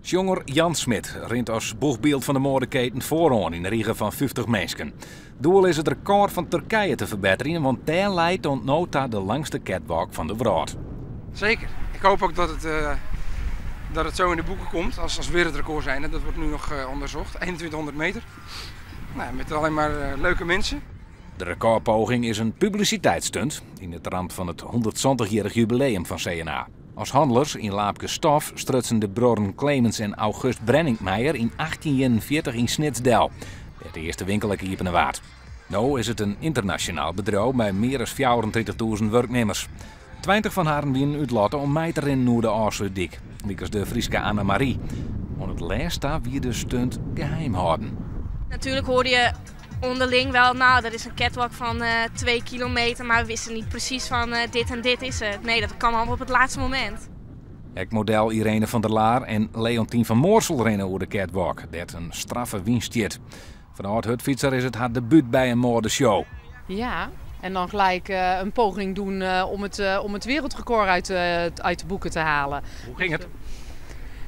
Sjonger Jan Smit rint as boechbyld fan de moadeketen foaroan yn de rige fan 50 minsken. Doel is it rekôr fan Turkije te ferbetterjen, want dêr leit oant no ta de langste catwalk fan de wrâld. Zeker. Ik hoop ook dat het zo in de boeken komt als wereldrecord zijn. Dat wordt nu nog onderzocht. 2100 meter. Nou, met alleen maar leuke mensen. De rekôrpoging is in publisiteitsstunt yn it ramt fan it 170-jierrich jubileum fan C&A. As hannelers yn laapkes stof strutsen de bruorren Clemens en August Brenninkmeijer yn 1841 yn Snits del, dêr't de earste winkel ek iepene waard. No is it in ynternasjonaal bedriuw mei mear as 34.000 wurknimmers. 20 fan harren wienen útlotte om mei te rinnen oer de Ofslútdyk, lykas de Fryske Annemarie. Oan it lêst ta wie de stunt geheim hâlden. Natuurlijk hoorde je onderling wel, nou, dat is een catwalk van 2 kilometer, maar we wisten niet precies van dit en dit is het. Nee, dat kwam allemaal op het laatste moment. Ek model Irene van der Laar en Leontien van Moorsel rinne oer de catwalk, dêr't in straffe wyn stiet. Foar de âld-hurdfytser is it har debút by in moadeshow. Ja, en dan gelijk een poging doen om het wereldrecord uit de boeken te halen. Hoe ging it?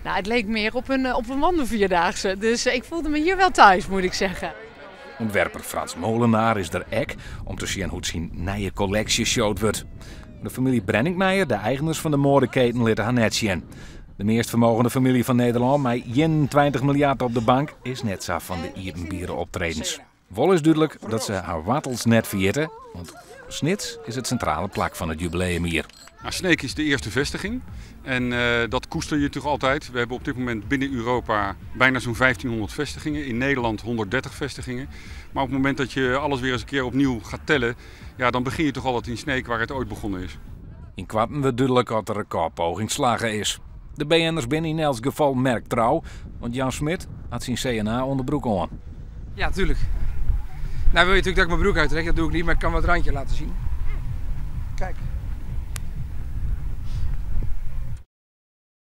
Nou, het leek meer op een wandelvierdaagse. Dus ik voelde me hier wel thuis, moet ik zeggen. Ûntwerper Frans Molenaar is der ek om te sjen hoe't syn nije kolleksje showd wurdt. De famylje Brenninkmeijer, de eigeners fan de moadeketen, litte har net sjen. De meast fermogende famylje fan Nederlân mei 21 miljard op de bank is net sa fan de iepenbiere optredens. Wol is dúdlik dat se har woartels net ferjitte, want Snits is it sintrale plak fan it jubileumjier. Nou, Sneek is de eerste vestiging en dat koester je toch altijd. We hebben op dit moment binnen Europa bijna zo'n 1500 vestigingen. In Nederland 130 vestigingen. Maar op het moment dat je alles weer eens een keer opnieuw gaat tellen, ja, dan begin je toch altijd in Sneek, waar het ooit begonnen is. Ynkoarten wurdt dúdlik oft de rekôrpoging slagge is. De BN'ers binne yn elts gefal merktrou, want Jan Smit hat syn C&A-ûnderbroek oan. Ja, tuurlijk. Nou wil je natuurlijk dat ik mijn broek uittrek, dat doe ik niet, maar ik kan wel het randje laten zien. Kijk.